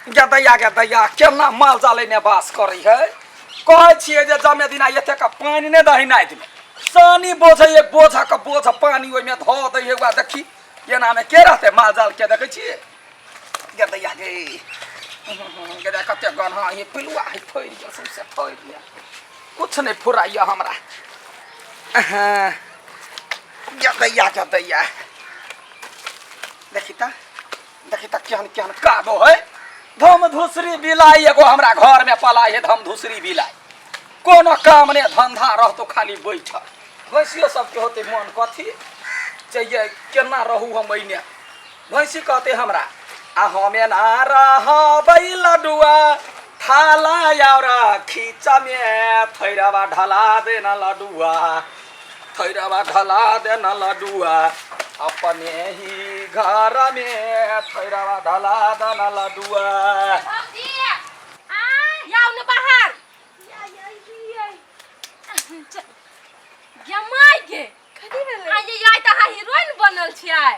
गे दैया गे दैया, केना माल जाल एने बास करै है। कहै छियै जे जमे दिना एतेक पानि नहि दही नादिमे, सानी बोझै एक बोझा के बोझ पानि ओहिमे धऽ दै है। ओकरा देखी एनामे के रहतै माल जाल के? देखै छियै गे दैया गे गे दैया, कते गन्हा है पिलुआ है, फड़ि गेल सौंसे फड़ि गेल, कुछ नहि फुराइया हमरा। गे दैया गे दैया, देखी तऽ देखी तऽ केहन केहन कादो है। धम धुसरी बिलाइ एगो हमरा घर में पलाइ है। धम धुसरी बिलाइ, कोनो काम ने धंधा रहतो, खाली बैठल। भैंसियो सबके होते मन कथी चाहिए, केना रहू हम एने। भैंसी कहते हमरा आ हम एना रहबै लडुआ, थाला और खींचा में थैरवा ढला देना लडुआ, थैरवा ढला देना लडुआ, अपने ही घर में थैरवा ढला देना लडुआ। भौजी, आ जाउ ने बाहर। गे माय गे। कथी भेलै? आ ये आइ तऽ अहाँ हीरोइन बनल छियै।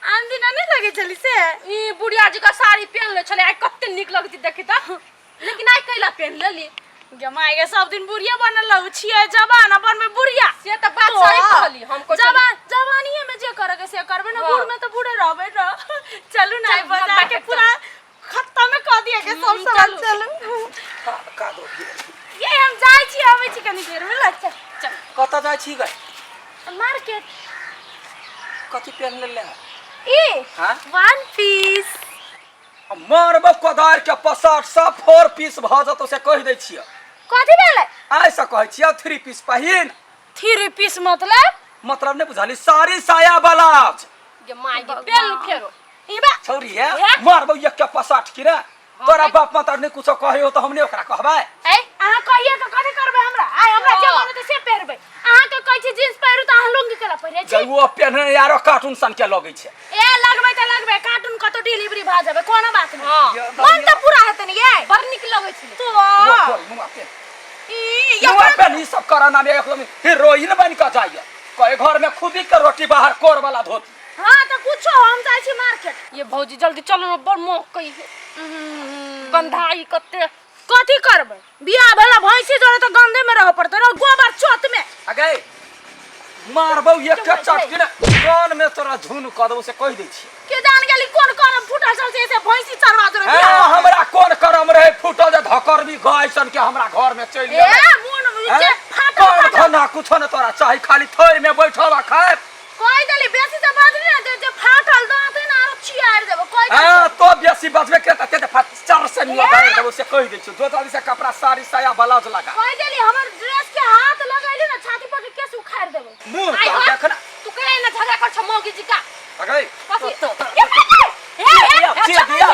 आन दिना नहि लगै छली से? ई बुढ़िया जी का साड़ी पेहनले छलै, आइ कते नीक लगती देखी तऽ, लेकिन आइ कैला पेहन लेली? गे माय गे, सब दिन बुढ़िया बनल रहू छियै, जवान अपन में बुढ़िया। से तऽ बात सही कहली हम को। जवान जवानीये में जे करे के से करबै ने। हाँ। बूढ़ में तऽ बूढ़े रहबै ने। चलू ने, आइ चल, बजा के मार्केट। पूरा खत्म कऽ दिए के सब सामान। चलू। चलू। कादो भेल। ये हम जाइ छी, आबै छी कनी देर में। चल चल। कतऽ जाइ छी गए? मार्केट। कथी पेहन लेले है? ई। हाँ? वन पीस। मारबो कोदार के पसार, सब फोर पीस भऽ जेतौ से कहि दै छियै। कथी भेलै? आइ से कहै छियै, थ्री पीस पहिन। थ्री पीस मतलब? मतलब नहि बुझली? साड़ी साया ब्लाउज। गे माय गे, पेहन फेरो। ई बा। छौरी है। हे? मारबो एक के पसाठ की रे, तोरा बाप माता नहि कुछो कहै हो तऽ हम नहि ओकरा कहबै? ए, अहाँ कहिए के कथी करबै हमरा? आइ हमरा जे हाँ। मन हेतै से पहिरबै। अहाँ के कहै छी जींस पहिरू तऽ अहाँ लुंगी केला पहिरै छी? जै ओ पेन्हने यारो कार्टून सन के लगै छै। ए, लगबै तऽ लगबै, कार्टून कतौ डिलीवरी भऽ जेबै, कोनो बात नहि। हाँ। मन तऽ पूरा हेतै ने ये। बड़ नीक लगै छलै। तो मुँह खोल, मुँह पेन। ई मुँह पेन। ई सब करना में एकदम हीरोइन बन के जाइए। कहे घर में खुदी के रोटी, बाहर कोर वाला धोती। हाँ तऽ कुछो, हम जाइ छी मार्केट। ये भौजी, जल्दी चलू ने, बड़ महकै है, गंधाई कते। कथी करबै, बियाह भेला भैंसी जोड़े तऽ गंधे में रहऽ पड़तै रे, गोबर चोत में। अगे मारबौ एक के चटकी ने कान में तोरा झुन कऽ देबौ से कहि दै छियै। के जान गेली कोन करम फूटल चल से भैंसी चरवा दे। ए, हमरा कोन करम रहे फूटल जे धकरबी गाय सन के हमरा घर में चलि ए गेलै? मोन हैं? जे फाटल कोन फाटल धंधा कुछो ने तोरा चाही, खाली थोरि में बैठल आ खाए। कहि देली, बेसी जे बजली ने जे फाटल दाँत है ने आरो चियार देबो कहि देली। हाँ तो बेसी बजबे के त ते फट चर से नियो गाड़ देबो से कहि दै छियौ। जो जल्दी से कपड़ा साड़ी साया ब्लाउज लगा। कहि देली, हमर ड्रेस के हाथ लगैली ने, छाती पर के केस उखाड़ देबो। मुंह आई तो हो। देख ना। तू केना एना झगड़ा कर छ मौगी जी का? अगै। कथी? ए बाबा, ए ए। दिया दिया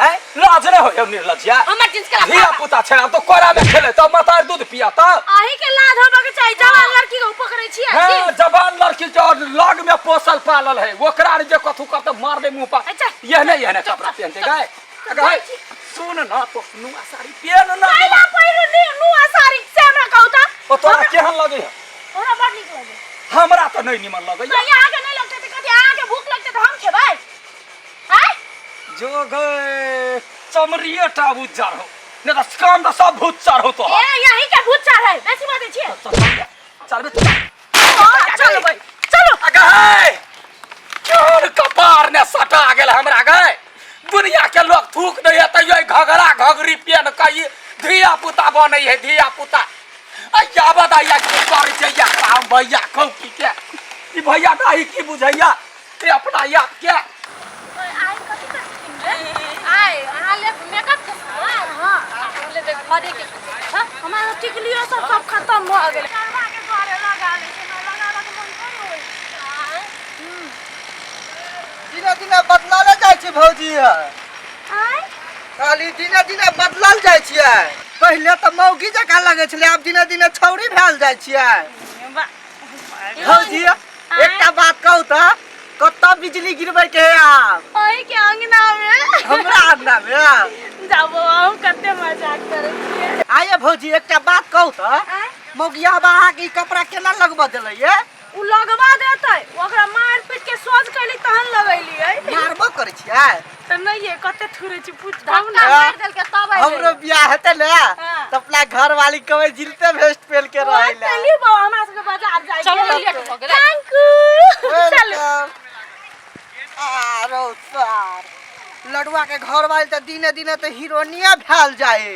हैं, लाज नहि होय निर्लज्जिया? हमर जींस के धिया पुता छै, आब तो कोरा में खेले तऽ माता दूध पिया तऽ। अही के लाज होबे के चाही, जवान लड़की के पकड़ै छियै। हाँ, जवान लड़की के और लग में पोसल पालल है, ओकरा जे कथू करते मार दे मुंह पर। अच्छा। यहने यहने कपड़ा पहनते गए। गए, सुन ना तो, नुआ साड़ी पहन ना। पहिला पहिरू नी नुआ साड़ी से हमरा कहू त। ओ तोरा केहन लगे है? हमरा बड़ नीक लगे। हमरा तो नहीं निमन लगे। तऽ अहाँके नहि लगतै तऽ कथी? अहाँके भूख लगतै तऽ हम खेबै आँय? जो गए चमड़िए टा उज्जर हो, नहीं तो काम तो सब भूत चढ़ हो तो। ए, यही के भूत चढ़ है, बेसी बाजै छियै। चल चल बे, चल। हाँ, चलबै, चलू। गए, केहन कपार ने सटा गेल हमरा गए। दुनिया के लोग थूक दै है तैयो ई घघरा घघरी पेन के ई धिया पुता बनै है धिया पुता। अय्या बदाइया की करै छै या राम भैया कौकी के ई भैया दाही की बुझैया ए अपना आप के। आइ कथी करथिन रे? आइ अहाँ ले मेकअप के सामान। हाँ। हम लेबै घरे के कुछ। हाँ, हमारा टिकलियो सब सब खत्म भऽ गेलै। करबा के दुआरे लगा लै छै, हमरा लगाबऽ के मन थोड़े होइ छै। दिने दिने बदलले जाइ छै भौजी। आँय? कहली दिने दिने बदलल जाइ छियै। पहिले तऽ मौगी जकाँ लगै छलै, आब दिने दिने छौरी भेल जाइ छियै। भौजी, एकटा बात कहू तऽ, कतऽ बिजली गिरबै के है आब? अही के अंगना में। हमरा अंगना में? जाबो, हम कते मजाक करै छियै। आये भौजी, एकटा बात कहू तऽ, आँय? मौगिया अहाँके ई कपड़ा केना लगबऽ देलै ये? उ लगवा देतै, ओकरा मारि पीट के सोझ कैली तहन लगैलियै। मारबो करै छियै? तऽ नहि ये, कते थुरे छी पूछ धक्का हाँ। मारि देलकै तब अयलै। हमरो बियाह हेतै ने हाँ। तऽ अपना घर वाली कहबै जिलते भेस्ट पेल के रहै ला। चलिए बाबा, हमरा सबके बाजार जाय। चलू ने, लेट भऽ गेलै। Thank you. चलू। Welcome. आरो सार लडुआ के घर वाली तऽ दिने दिने तऽ हीरोनिया भेल जाए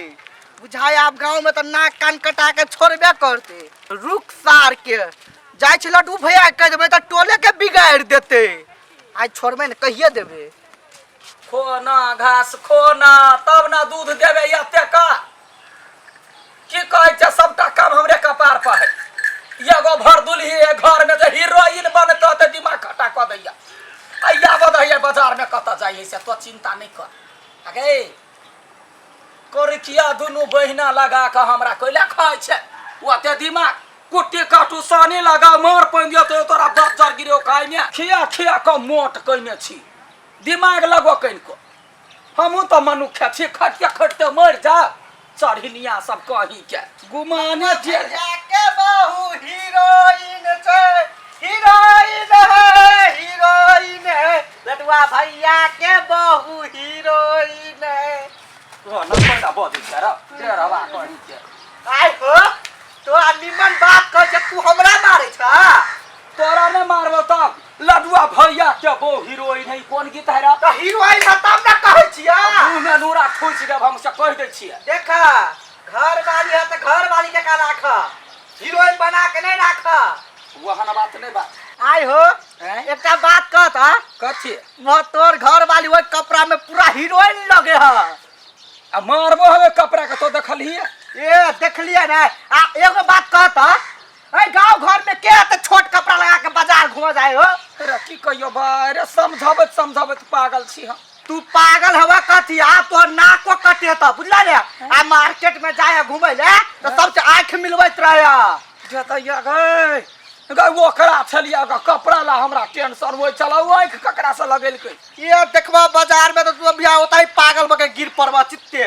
बुझाय। आब गाँव में तऽ नाक कान कटा के छोड़बे करते। रुक सार के, जाइ छी लड्डू भैया के कहि देबै तऽ टोले के बिगाड़ि देते। आइ छोड़बै ने, कहिए देबै। खो ना घास, खो ना, तब ना दूध देबै एते का। की कहै छै, सबटा काम हमरे कपार पर है। एगो भर दुलही है घर में जे हीरोइन बनतौ तऽ दिमाग खटा कऽ दैया। आ आबऽ दैया, बाजार में कतऽ जाइ से तो चिंता नहि कर। अगे करकिया दुनू बहिना लगा कऽ हमरा कैला खाइ छै ओते दिमाग? कुट्टी काटू, सानी लगा, मार पानि दियौ तो तोरा बच्चर गिरो खाइ में। खिया खिया कऽ मोट कयने छी। दिमाग लगो कनिको, हमहूँ तऽ मनुष्य छी। खटिया खटते मरि जा। चढ़िनिया सब कही के गुमाने जे के बहु हीरोइन छै, हीरोइन है, हीरोइन है। लडुआ भैया के बहु हीरोइन है। तो न पैदा बजै छै र डेढ़वा कही के। आइ हो, तोरा निमन बात कह जे तू हमरा मारै छ। तोरा नहि मारबो तब लडुआ भैया के बहु हीरोइन है, कोन गीत है र? तऽ हीरोइन है तब ने कहै छियै। मुँह में नूरा ठुसि देब हम, से कहि दै छियै। देख, घर वाली है तऽ घर वाली जकाँ राख, हीरोइन बना के नहीं राख। ओहन बात नहि बात। आइ हो। हैं? एकटा बात कहत हा? कथी? वो तोर घर वाली ओहि कपड़ा में पूरा हीरोइन लगे है। आ मारबो हमे कपड़ा के, तो देखलिए? ए, देखलिए ने। आ एगो बात कहत हा, ए गांव घर में के एते छोट कपड़ा लगा के बाजार घूमे जाए हो? रे की कहियो भाई रे, समझाबैत समझाबैत पागल छी हम। तू पागल हवा कथी? आ तोर नाको कटे त बुझला ने। आ मार्केट में जाए घूमे ले तो सबसे आंख मिलबैत रहे। जतैया गए गए ओकरा छलियै ग कपड़ा ला हमरा टेंशन होइ छल। आँखि ककरा से लगेलकै? ये देखबा बाजार में तो तू अभी होता ही पागल बके गिर पड़बा चित्ते।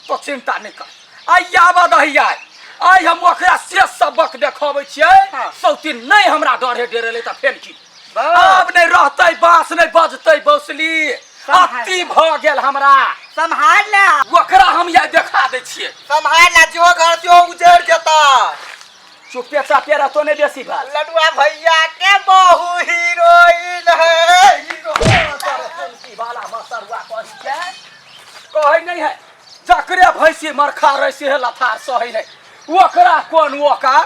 तो चिंता नहि कर, आइ आबऽ दही। आइ आइ हम ओकरा से सबक देखबै छियै। हाँ। सौती नहि हमरा डरे डेरेलै तऽ फेर की? बस। आब नहि रहतै बाँस, नहि बजतै बौसली। अति भऽ गेल हमरा। सम्हार ले। ओकरा हम आइ देखा दै छियै। सम्हार ले, जो घर जो उजड़ जेता। चुपे चापे रहतो नहि बेसी बात। लडुआ भैया के बहु हीरोइन है, हीरो। वाला मसरुआ कही के कहै नहीं है, जकरे भैंसी मरखा रहे से लथार सही है। ओकरा कोन ओका,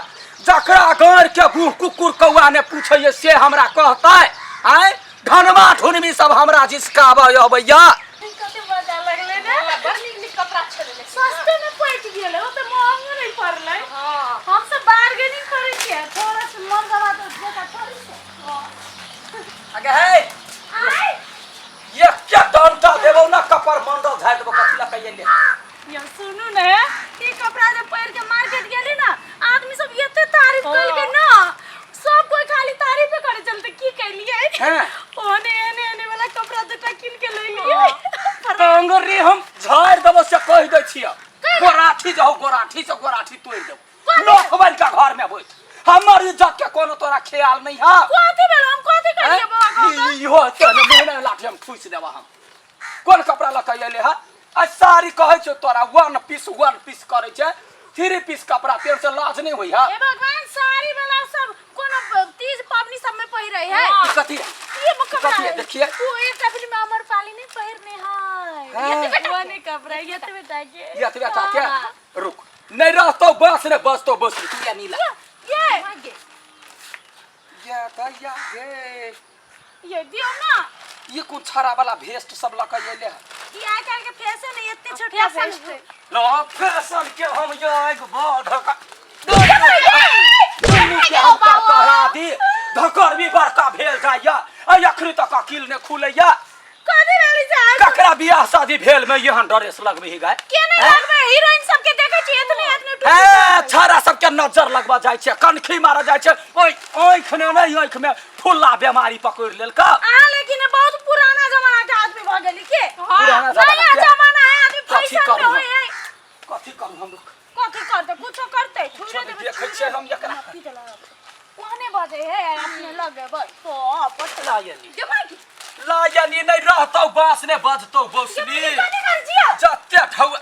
जकरा गाँड़ के गुह कुकुर कौआ ने पूछैए से हमरा कहतै। आँय, ढनमा ढुनमी सब हमरा जिसकाबऽ अबैया। कते मजा लगलै ने? बड़ नीक नीक कपड़ा छलै लेकिन। सस्ते में पटि गेलै, ओते महंगो नहि पड़लै। हाँ। हम सब बार्गेनिंग करै छियै, थोड़ा सा महंगा तऽ जेका थोड़ी छै। आगे है। आय। एक के डंटा देबौ ना, कपर मंडल झाड़ि देबौ। कथी लऽ कहिए ले? यौ सुनू ने, ई कपड़ा जे पहिर के मार्केट गेली ना, आदमी सब एते तारीफ कलकै ना, सब कोई खाली तारीफे करे चलते। की कैलियै? हाँ। ओहने एहने एहने वाला कपड़ा दूटा कीन के ले लियै। टांगरी हम झाड़ि देबौ से कहि दै छियै। गोराठी जाउ, गोराठी से गोराठी तोड़ि देबौ। नोख बनि के घर में बैठ, हमर इज्जत के कोनो तोरा ख्याल नहीं है। कथी भेल? हम कथी करियै बौआ, कहू तऽ? इहो तो ने मुँह में लाठी हम ठूसि देबऽ हम। कोन कपड़ा लऽ के अयले है? आ साड़ी कहै छौ तोरा वन पीस वन पीस करै छै, थ्री पीस कपड़ा पेन से लाज नहीं होइ है? हे भगवान, साड़ी वाला सब कोनो तीज पबनी सब में पहिरै है? ई कथी है? ये वो कपड़ा कथी है? है। देखिए। वो एकटा फिल्म में अमर पाली नहीं पहिरने है। हाँ। वो नहीं कपड़ा ये बेटा के। ये बेटा के रुक, नहीं रहतो बस ने बसतो बस तू या नीला। ये या दैया गे। ये दियो ना। ये कोन छड़ा वाला भेस्ट सब लऽ के अयले है? ई आइ काल्हि के फैशन है, एते छोटा फैशन भेस्ट है। लो फैशन के हम यो एक बड़ धक्का दुनू के हम करा दी। धकर भी बड़का भेल जाइया, आ अखनी तक अकिल ने खुलैया। कथी भेलै छै? ककरा बियाह शादी भेल में एहन ड्रेस लगबही गाय? के नहीं लगबै? हीरोइन सब के देखै छी एतने एतने टूटी। ए छाड़ा सबके नजर लगबा जाइ छै, कनखी मारा जाइ छै। ओइ आँखि ने नहि, आँखि में फुल्ला बेमारी पकड़ि लेलका। अहाँ लेकिन बहुत पुराना जमाना के आदमी भऽ गेली के। पुराना जमाना नया के? जमाना है, आदमी कथी फैशन में करू होय हम? है। कथी करू हम? कथी करतै? कुछो करतै, छुरे देबै। देखै छियै हम एकरा। ओहने ने बजे है अपने लगेबै तो पट लायनी दिमाग लायनी नहीं रहतौ बाँस ने बजतौ बौसनी कनी कर जिया जते ढौआ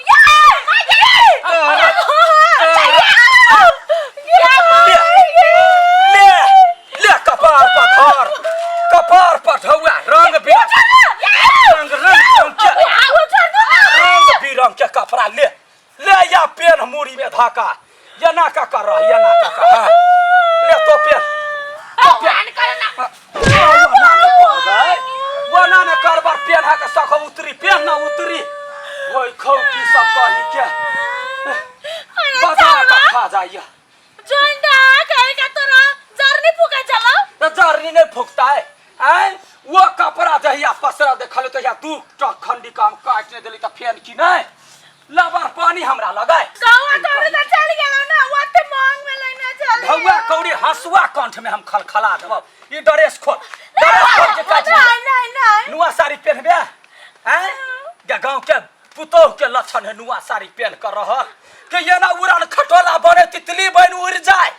ले ले कपार पर धर कपार पर ढौआ रंग बिरंग रंग रंग रंग के रंग बिरंग के कपड़ा ले ले या पेन मुड़ी में धाका ये ना का कर रहा ये ना का कर हाँ। ले तो पेन तो पेन वो ना ने करबर पेन हा के सख उतरी पेन ना उतरी ओइ खौ की सब कही के बजा का खा जाइए तो जर्नी नहीं फूकता है आय वो कपड़ा जहिया पसरा देखल तो या दू टक खंडी काम काट ने देली त फेन की नहीं लबर पानी हमरा लगाए भौआ कौड़ी हंसुआ कंठ में हम खलखला देब ई ड्रेस खोल ड्रेस खोल के काट नुआ साड़ी पहनबे हैं या गांव के पुतोह के लक्षण है नुआ साड़ी पहन कर रहल के ये ना उड़न खटोला बने तितली बन उड़ जाए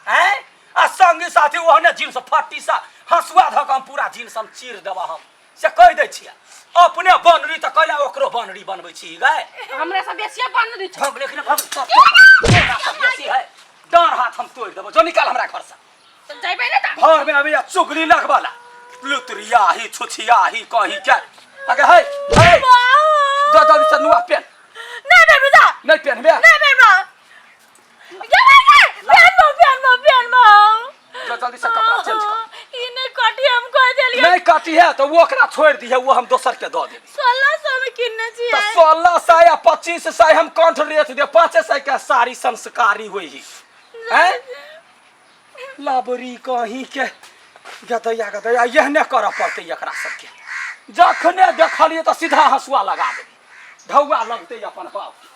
हैं आ संगी साथी ओहने जींस फट्टी सा हंसुआ धक हम पूरा जींस हम चीर देबा हम से कहि दै छियै अपने बनरी तऽ कैला ओकरो बनरी बनबै छी गए हमरा से बेसिए बन दी भग लेकिन भग सब तोरा सब बेसी है डाँड़ हाथ हम तोड़ि देबो जो निकाल हमरा घर से तऽ जइबै ने तऽ घर में अभी चुगली लगवाला लुतरिया ही छुछिया ही कहीं क्या अगे है है जो जल्दी से नुआ पेन नहीं पेनबे जो जल्दी से कपड़ा चेंज कर कटी हम कह देलिए नहीं काटी है तो वो ओकरा छोड़ दी है वो हम दोसर के दऽ देबै 1600 में किनने तो छियै 1600 या 2500 हम कंठ रेत दे 500 के साड़ी संस्कारी हुई ही हैं लाबरी कहीं के गदैया गदैया एहने करऽ पड़तै एकरा सबके जखने देखलियै तऽ सीधा हँसुआ लगा देबै ढौआ लगतै अपन बाप के।